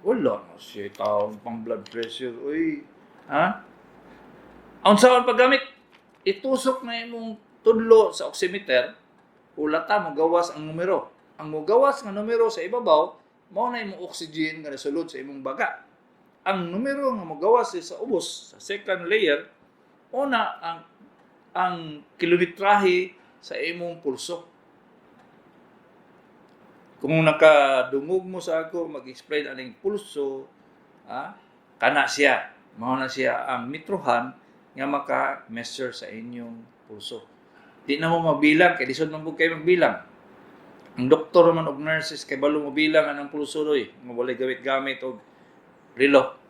Wala na siya taong pang blood pressure. Uy. Ha? Ang saan paggamit? Itusok na imong tudlo sa oximeter, hulata mo gawas ang numero. Ang mogawas nga numero sa ibabaw, mao na imong oxygen nga nasulod sa imong baga. Ang numero nga mogawas sa ubos, sa second layer, una ang kilometrahe sa imong pulso. Kung nakadungog mo sa ako mag-explain aning pulso, kana siya. Mao na siya ang metrohan nga maka-measure sa inyong pulso. Di na mo mabilang kay lisod man pud kay magbilang. Ang doktor man og nurses kay balo mo bilang anang pulso doy, nga walay gamit-gamit og relo.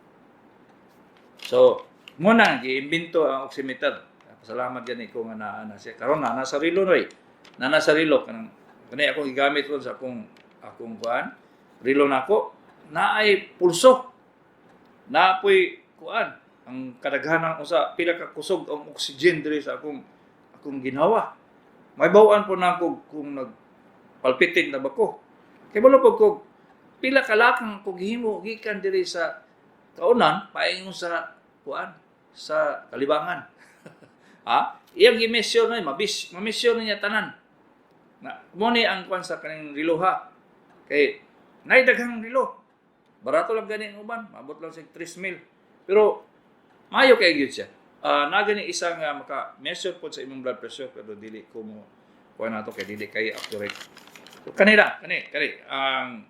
So, mo na giimbento ang oximeter. Pasalamat gani ko nga naa na siya. Karon naa na sa relo noy. Naa na sa relo kanang kani akong gigamit ron sa akong kuan. Relo nako naay pulso. Naa poy kuan ang kadaghanan usa pila ka kusog ang oxygen diri sa akong ginhawa. May bawaan po na ako kung nagpalpitate na ba ko. Kay balo po ko pila ka lakang ko gihimo gikan diri sa kaunan paingon sa kuan sa kalibangan. Ha? Iyang gi-measure na mabis, ma-measure niya tanan. Na mo ni ang kuan sa kaning relo ha. Kay nay daghang relo. Barato lang gani ang uban, maabot lang sa 3 mil. Pero maayo kay gyud siya. Na gani isa nga maka-measure pod sa imong blood pressure, pero dili ko mo kuan nato kay dili kay accurate. So, kanila, kani, kani ang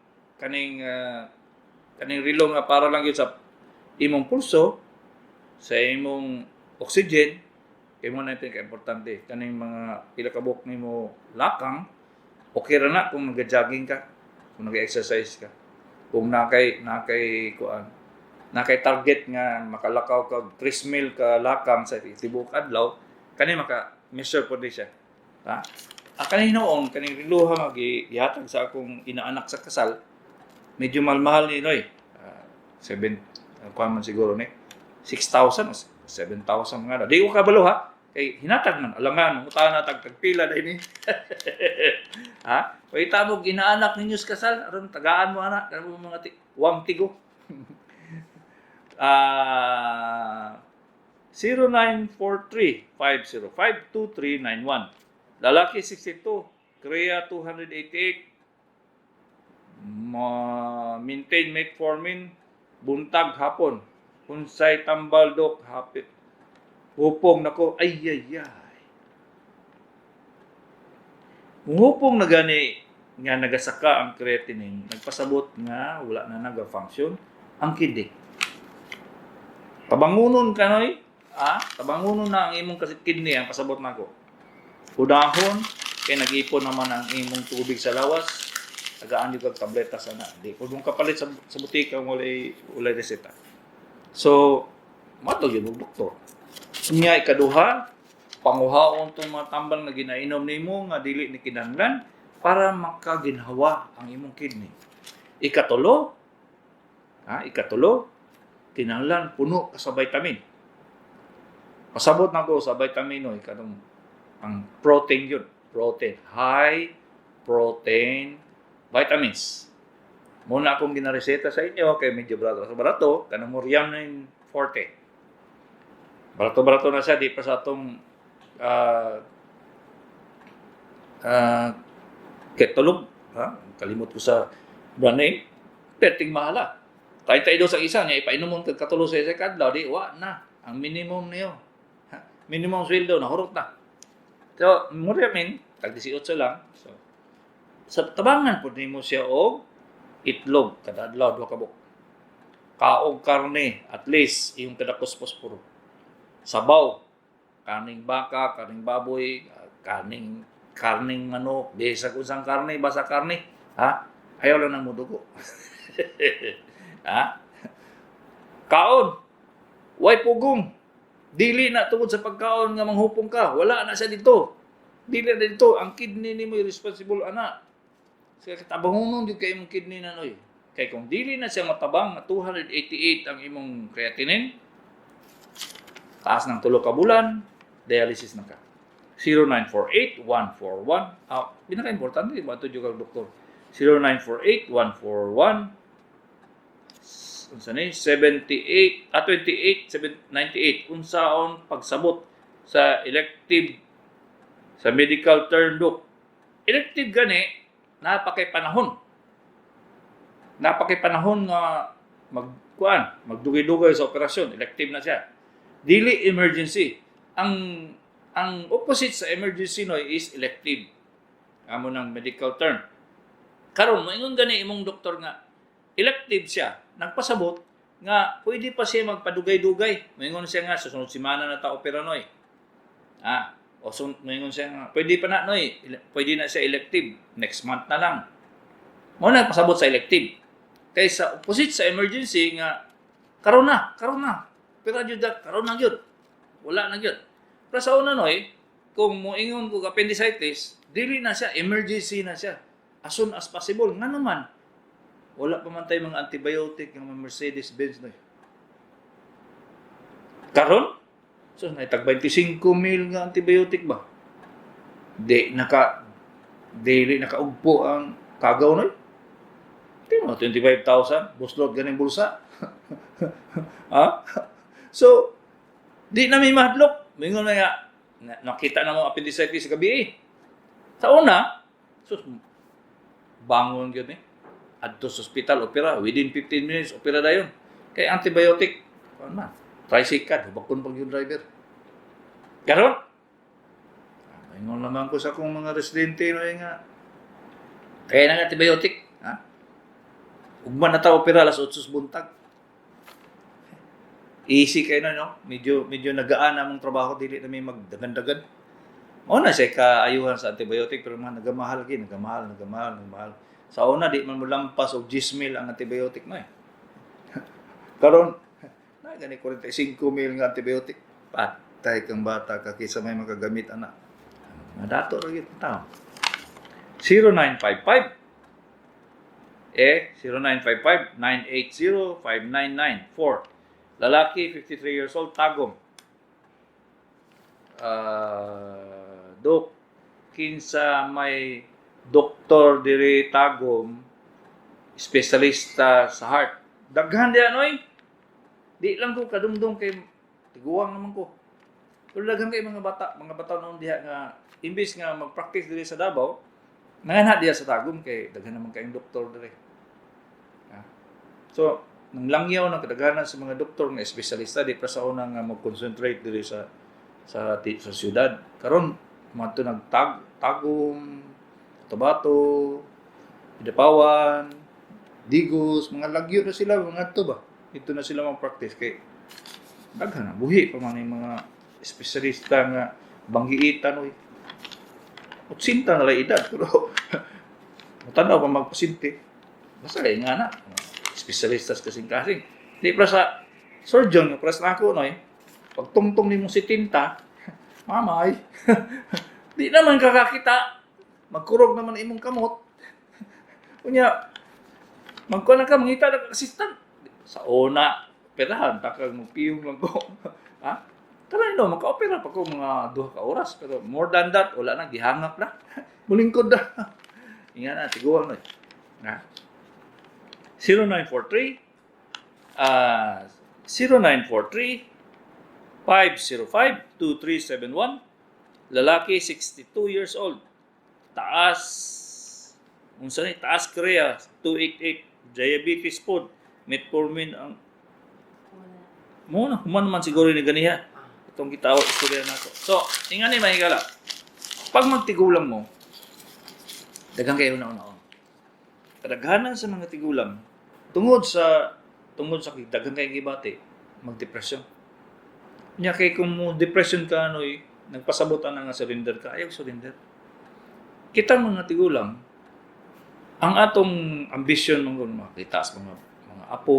kaning relo nga para lang gyud sa imong pulso, sa imong oxygen, kay mo na importante kaning mga pila ka buok nimo lakang, okay ra na kung nag-jogging ka, kung nag-exercise ka. Kung nakay kuan, nakay target nga makalakaw ka 3 mil ka lakang sa tibuok adlaw, kani maka measure pod siya. Ha? Ah, kani noon kaning reloha nga gihatag sa akong inaanak sa kasal, medyo mahal-mahal ni Noy. 7 kuan man siguro ni 6,000 o 7,000 nga na. Di ko kabalo ha. Kay hinatag man alangan mangutana tag tagpila dai ni. Ha? Pahita mo inaanak ninyo sa kasal aron tagaan mo ana kanang mga wang tigo. Ah, 0943-505-2391. Lalaki 62, Crea 288, ma maintain metformin buntag hapon. Unsay tambal, dok, hapit? Hupong nako, ay ay ay. Muhupong na gani nga nagasaka ang creatinine, nagpasabot nga wala na naga-function ang kidney. Tabangunon ka noy, tabangunon na ang imong kasi kidney ang pasabot nako. Udahon kay nag-ipon naman ang imong tubig sa lawas, tagaan yung kag tableta sana. Di kung kapalit sa butika walay walay reseta. So, matog yun og doktor. Nya ikaduha, panguhaon tong mga tambal nga ginainom nimo nga dili ni kinahanglan para makaginhawa ang imong kidney. Ikatulo, ha, ikatulo, kinahanglan puno ka sa vitamin. Pasabot na ko sa vitamin no, katong ang protein yun. Protein. High protein vitamins. Muna akong ginareseta sa inyo kay medyo barato. Sa barato, kanang Moriamin Forte. Barato-barato na siya di pa sa atong Ketolog, ha? Kalimot ko sa brand name. Perting mahala. Tayo tayo sa isa niya, ipainom mo kag katulo sa isa kadlaw, di wa na. Ang minimum niyo. Ha? Minimum sweldo, nahurot na. So, Moriamin, tag 18 lang. So, sa tabangan po nimo siya og itlog kada adlaw duha ka buok. Kaog karne, at least iyong kadakos posporo. Sabaw, karning baka, karning baboy, karning manok, bisag unsang karne, basta karne, ha? Ayaw lang nang mudugo. Ha? Kaon. Way pugong. Dili na tungod sa pagkaon nga manghupong ka. Wala na siya dito. Dili na dito. Ang kidney nimo responsible ana. Kaya tabangonon jud kay imong kidney na noy. Kay kung dili na siya matabang nga 288 ang imong creatinine, taas ng 3 ka bulan, dialysis na ka. 0948-141. Ah, pinaka-importante, ba ito kag doktor? 0948-141 unsa ni 78 ah 28 7, 98. Unsaon pagsabot sa elective sa medical term, dok? Elective gani napakay panahon nga magkuan, magdugay-dugay sa operasyon. Elective na siya, dili emergency. Ang opposite sa emergency no is elective, amo ng medical term. Karon moingon gani imong doktor nga elective siya, nagpasabot nga pwede pa siya magpadugay-dugay. Moingon siya nga susunod semana na ta opera, noy. O sun, moingon siya nga pwede pa na, noy, pwede na siya elective next month na lang. Mao na pasabot sa elective. Kay sa opposite sa emergency nga karon na, karon na. Pero jud na, karon na gyud. Wala na gyud. Pero sa una, noy, kung moingon ko appendicitis, dili na siya emergency na siya. As soon as possible. Nga naman, wala pa man tayo mga antibiotic ng mga Mercedes-Benz, noy. Karon, so naitag 25 mil nga antibiotic ba? Di naka dili nakaugpo ang kagaw, noy. Di mo 25,000 buslot ganing bulsa. Ha? So di na may mahadlok. Mingon na nga nakita na mo appendicitis sa gabi eh. Sa una, sus, bangon gyud ni. Adto sa ospital, opera within 15 minutes, opera dayon. Kay antibiotic, kuan man. Tricycle, hubakon pag yung driver. Karon, ingon naman ko sa akong mga residente no nga kaya na antibiotic, ha? Ugma na ta opera alas 8 buntag. Easy kayo na, no? Medyo, medyo nagaan among trabaho, dili na may magdagan-dagan. Mao na siya kaayuhan sa antibiotic, pero mga nagamahal gyud, nagamahal, nagamahal, nagamahal. Sa una, di man mo lampas og 10 mil ang antibiotic na eh. Karon, na gani 45 mil nga antibiotic. Patay kang bata ka kaysa may makagamit ana. Madato ra gyud tao. 0955 eh 0955 980 5994. Lalaki, 53 years old, Tagum. Dok, kinsa may doktor diri Tagum espesyalista sa heart? Daghan diha, noy. Di lang ko kadumdum kay tiguang naman ko. Pero daghan kay mga bata noon diha nga imbis nga mag-practice diri sa Davao, nanganha diha sa Tagum kay daghan naman kayong doktor diri. Ha? So, nang langyaw ng kadaghanan sa mga doktor nga espesyalista di pa sa una nga mag-concentrate diri sa syudad. Karon madto nagtag Tagum, Cotabato, Kidapawan, Digos, mga lagyo na sila mga to ba. Ito na sila mag-practice kay daghan na buhi pa man yung mga espesyalista nga banggiitan oy. 80 na lang edad pero matanaw pa magpasyente. Basta kay nga na espesyalista sa kasing-kasing. Di pa sa surgeon nga pras na ako, noy. Pagtungtong nimo si tinta, mamay. Di naman kakakita. Magkurog naman imong kamot. Unya, magkuha na ka, mangita na ka assistant. Sa una, operahan, takag magpiyong lang ko. Ha? Tara no, maka-opera pa ko mga 2 ka oras. Pero more than that, wala na, gihangak na. Mulingkod na. Inga na, tiguang na. Ha? 0943 0943 505 2371. Lalaki, 62 years old, Taas, unsa ni Taas Korea 288, diabetes pod, metformin ang mo na human man siguro ni ganiha itong gitawag istorya nato. So ingani, mahigala, pag magtigulang mo, daghang kayo na una. Kadaghanan sa mga tigulang tungod sa daghan kay gibati, magdepresyon. Nya kay kung mo depression ka, noy, nagpasabot na nga surrender ka, ayaw surrender. Kita mga tigulang, ang atong ambisyon mong makita sa mga apo,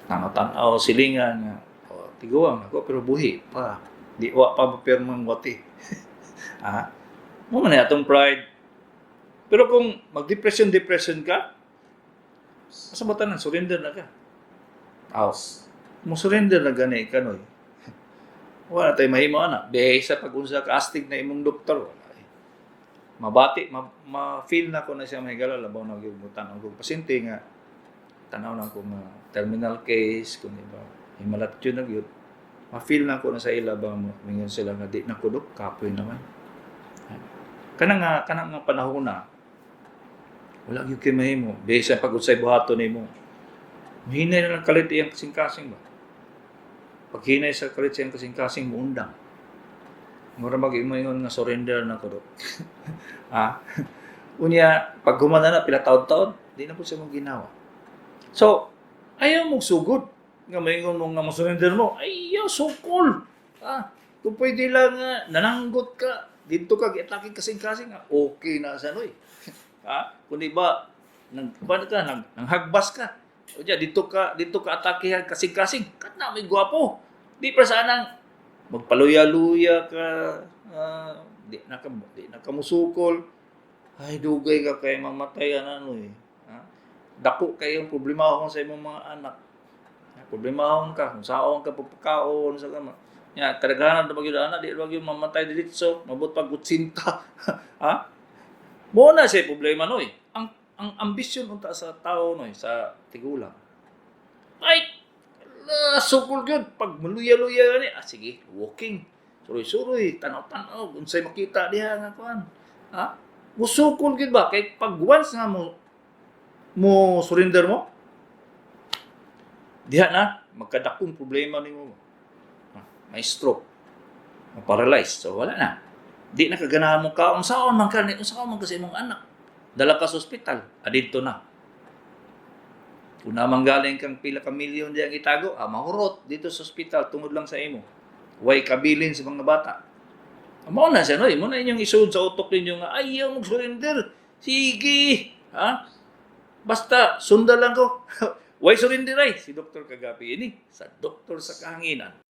tanaw-tanaw silingan nga oh, tiguang ako pero buhi pa, di wa pa mapirmang wati. Mo man na atong pride. Pero kung mag-depression depression ka, kasabotan na surrender na ka. Aw, mo surrender na gani ka, noy. Wala tayo mahimo ana. Besa pag unsa ka astig na imong doktor, wala eh. Mabati, ma-feel na ko na siya, mahigala, labaw na gyud tan ang pasyente nga tanaw na ko nga terminal case kung iba himalat yun na gyud. Ma-feel na ko na sa ila ba mo mingon sila nga di na ko, dok, kapoy naman. Kana nga panahon na wala gyud kay mahimo bisan pag unsay buhaton nimo, hinay na lang kalit iyang kasing-kasing ba. Pag hinay sa kalit sa iyang kasing-kasing, muundang. Mura mag ingon nga surrender na ko, dok. Ha. Unya, pag humana na, pila taon-taon, di na po siya mong ginawa. So, ayaw mong sugod. Nga maingon mo nga mo-surrender mo, ayaw, sukol. Ah, kung pwede lang, nananggot ka, dito ka, giatake kasing-kasing, okay na sa noy. Ha? Kung di ba, nang, paano ka, nang hagbas ka. O diya, dito ka atakehan kasing-kasing, kat na may gwapo. Di pa sanang magpaluya-luya ka, di na ka musukol. Ay, dugay ka kay mamatay ano eh. Ha? Dako kayong problema sa imong mga anak. Problema ka, kung saon ka pagpakaon sa kama. Ya, kadaghanan na magyud anak, di ba gyud mamatay diretso, mabot pag 80. Ha? Mo na siya problema noy. Ang ambisyon unta sa tao noy sa tigulang. Ay, la, sukol gyud pag maluya-luya gani. Ah, sige, walking. Suroy-suroy, tanaw-tanaw, unsay makita diha nga kuan. Ha? Musukol gyud ba kay pag once nga mo surrender mo, diha na magkadakong problema nimo. Ha, may stroke, ma-paralyze, so wala na. Di na kaganahan mo ka, unsaon man ka ni, unsaon man ka sa imong anak. Dala ka sa ospital, adidto na. Kung naman galing kang pila ka milyon diyang itago, mahurot dito sa ospital tungod lang sa imo. Way kabilin sa mga bata. Mao na siya, no? Mo na inyong isuod sa utok ninyo nga, ayaw mag-surrender. Sige! Ha? Basta, sundan lang ko. Way surrender ay. Si Dr. Kagapi ini, sa Doktor sa Kahanginan.